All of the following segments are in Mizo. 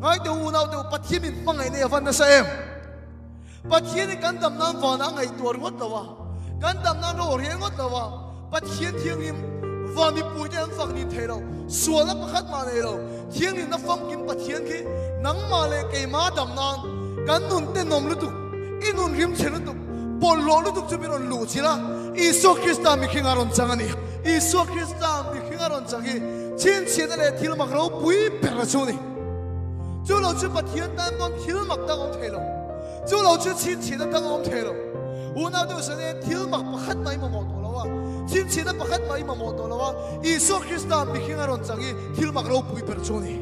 Ngai teh u unau te u Pathian min hmangaih nei a van nasa em? Pathian in kan dam nan van a ngaihtuah ringawt lo a, kan dam nan ro a rial ngawt lo a, Pathian thianghlim van mipui te an fak nin thei lo, sualna pakhat mah nei lo, thianghlimna famkim Pathian khi nangmah leh keimah dam nan kan nun tenawm lutuk, i nun rimchhe lutuk, bawlhhlawh lutuk chu min rawn luh chilh a, Isua Krista mihring a rawn chang a ni. Isua Krista mihring a rawn chang hi chhinchhiahna leh thil mak ropui ber a chu a ni. Chu lo chu Pathian tan pawn thil mak dang a awm thei lo. Chu lo chu chhinchhiahna dang a awm thei lo. Unau deuh sawn e, thil mak pakhat mah i mamawh tawh lo a, chhinchhiahna pakhat mah i mamawh tawh lo a, Isua Krista mihring a rawn chang hi thil mak ropui ber chu a ni.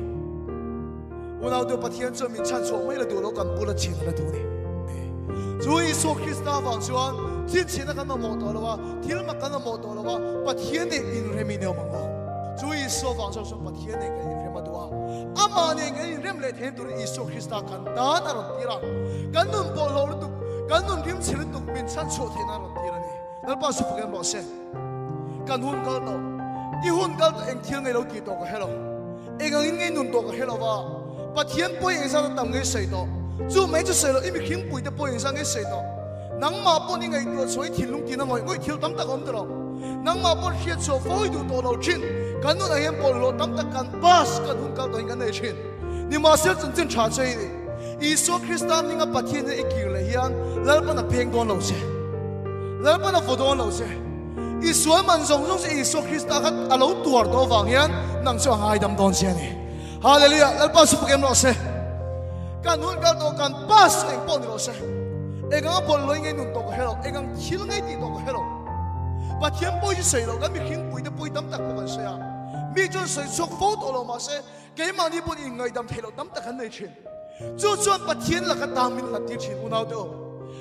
Unau deuh Pathian chuan min chhanchhuah mai la duh lo, kan bula chhin la duh a ni. Chu Isua Krista avang chuan chhinchhiahna kan mamawh tawh lo a, thil mak kan mamawh tawh lo a, Pathian nen inrem in i awm ang aw. Chu Isua avang chuan chuan Pathian nen kan inrem a duh a, Amah nen kan inrem leh thein turin Isua Krista kan tan a rawn tir a. Kan nun bawlhhlawh lutuk, kan nun rimchhe lutuk min chhanchhuah theihna a rawn tir a ni. Lalpa chu fak em rawh se. Kan hun kal tawh, i hun kal tawh eng thil ngei lo tih tawh ka hre lo. Eng angin ngei nun tawh ka hre lo va. Pathian pawi engzat a tam ngei sawi tawh. Chu mai chu sawi loh i mihringpui te pawi engzat ngei sawi tawh. Nangmah pawn i ngaihtuah chhuah i thinlung tina ngawih ngawih thil tam tak a awm ta lo. Nangmah pawn hriat chhuah fo i duh tawh lo thin. Kan nunah hian bawlhhlawh tam tak kan pass kan hun kal tawhin kan nei thin. Nimahsela chanchin tha che i ni. Isua Krista hminga Pathian hian i kir leh hian Lalpan a peng dawn lo che. Lalpan a vaw dawn lo che. I sual man zawng zawng chu Isua Krista kha a lo tuar tawh avang hian nang chu a ngaidam dawn che a ni. Hallelujah! Lalpa chu pakem rawh se. Kan hun kal tawh kan pass eng pawh ni rawh se. Eng anga bawlhhlawh ngei nun tawh ka hre lo, eng ang thil ngei tih tawh ka hre lo. Pathian pawi chu sawi lo, kan mihring pui te pawi tam tak pawh kan sawi a. Mi chuan sawi chhuak fo tawh lo mahse keimahni pawn inngaihdam theih loh tam tak an nei thin. Chu chuan Pathian laka ta min hlat tir thin unau te aw.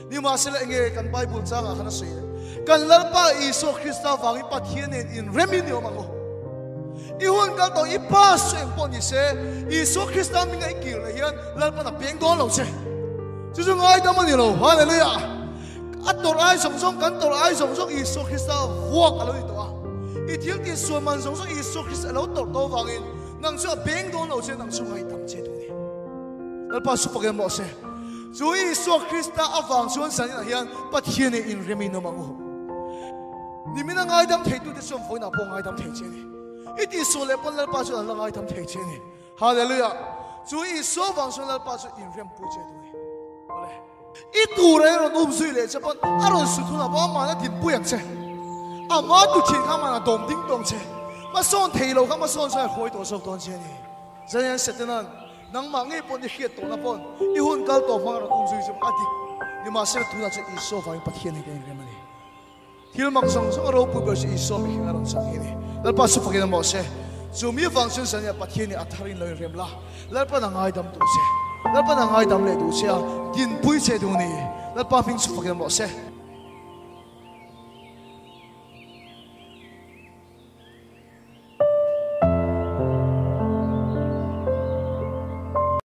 Nimahsela enge kan Bible changah khan a sawi e, Kan Lalpa Isua Krista vangin Pathian nen inremin i awm ang aw. I hun kal tawh i pass chu eng pawh ni se, Isua Krista hminga i kir leh hian Lalpan a peng dawn lo che. Chu chu ngaidam a ni lo. Hallelujah! A tawrh ai zawng zawng, kan tawrh ai zawng zawng Isua Krista vuak a lo ni tawh a. I thil tih sual man zawng zawng Isua Krista a lo tawrh tawh vangin nang chu a peng dawn lo che, nang chu ngaidam che duh a ni. Lalpa chu pakem rawh se. Chu Isua Krista avang chuan zaninah hian Pathian nen inrem in awm ang u. Nimin a ngaidam theitute chuan vawiinah pawh ngaidam thei che a ni. I tihsual leh pawn Lalpa chuan an la ngaidam thei che a ni. Hallelujah! Chu Isua avang chuan Lalpa chu inrempui che duh a ni. Awle. I tur a rawn um zui leh che pawn a rawn su thun a pawh amahna dinpui ang che. Ama tu thin kha amahna dawm ding tawng che. Hmasawn thei lo kha hmasawn chuan a hruai tawh zawk dawn che a ni. Zanin Setanan Nangmah ngei pawh ni hriat tawhna pawn i hun kal tawh hmang rawn awm zui chu a dik. Nimahsela tunah chuan Isua vangin Pathian hi ka inrem a ni. Thil mak zawng zawng a ropui ber chu Isua mihring a rawn chang hi a ni. Lalpa chu fakin a mawh se. Chu mi vang chuan zania Pathian hi a tharin lo inrem la. Lalpan a ngaidam duh che. Lalpan a ngaidam leh duh che a, dinpui che duh ni. Lalpa hming chu fakin a mawh se.